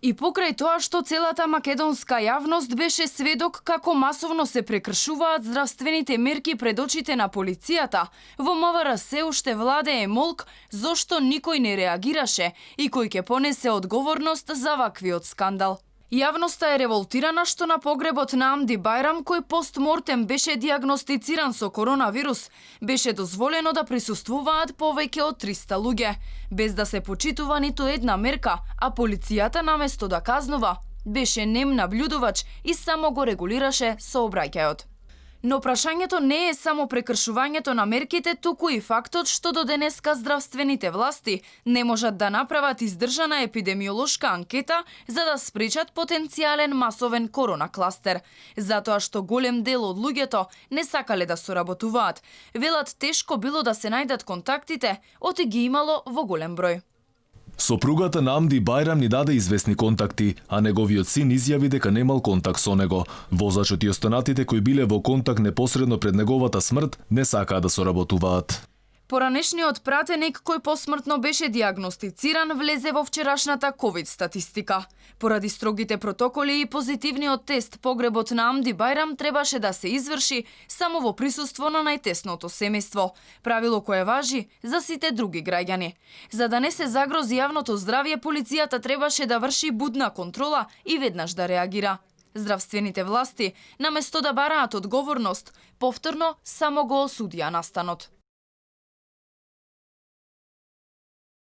И покрај тоа што целата македонска јавност беше сведок како масовно се прекршуваат здравствените мерки пред очите на полицијата, во МВР се уште владее молк зошто никој не реагираше и кој ќе понесе одговорност за ваквиот скандал. Јавноста е револтирана што на погребот на Амди Бајрам, кој постмортем беше диагностициран со коронавирус, беше дозволено да присуствуваат повеќе од 300 луѓе, без да се почитува ниту една мерка, а полицијата наместо да казнува, беше нем наблюдувач и само го регулираше сообраќајот. Но прашањето не е само прекршувањето на мерките, туку и фактот што до денеска здравствените власти не можат да направат издржана епидемиолошка анкета за да спречат потенцијален масовен коронакластер, затоа што голем дел од луѓето не сакале да соработуваат. Велат тешко било да се најдат контактите, оти ги имало во голем број. Сопругата на Амди Бајрам ни даде известни контакти, а неговиот син изјави дека немал контакт со него. Возачот и останатите кои биле во контакт непосредно пред неговата смрт не сакаа да соработуваат. Поранешниот пратеник кој посмртно беше диагностициран влезе во вчерашната ковид статистика. Поради строгите протоколи и позитивниот тест, погребот на Амди Бајрам требаше да се изврши само во присуство на најтесното семејство, правило кое важи за сите други граѓани. За да не се загрози јавното здравје, полицијата требаше да врши будна контрола и веднаш да реагира. Здравствените власти, наместо да бараат одговорност, повторно само го осудија настанот.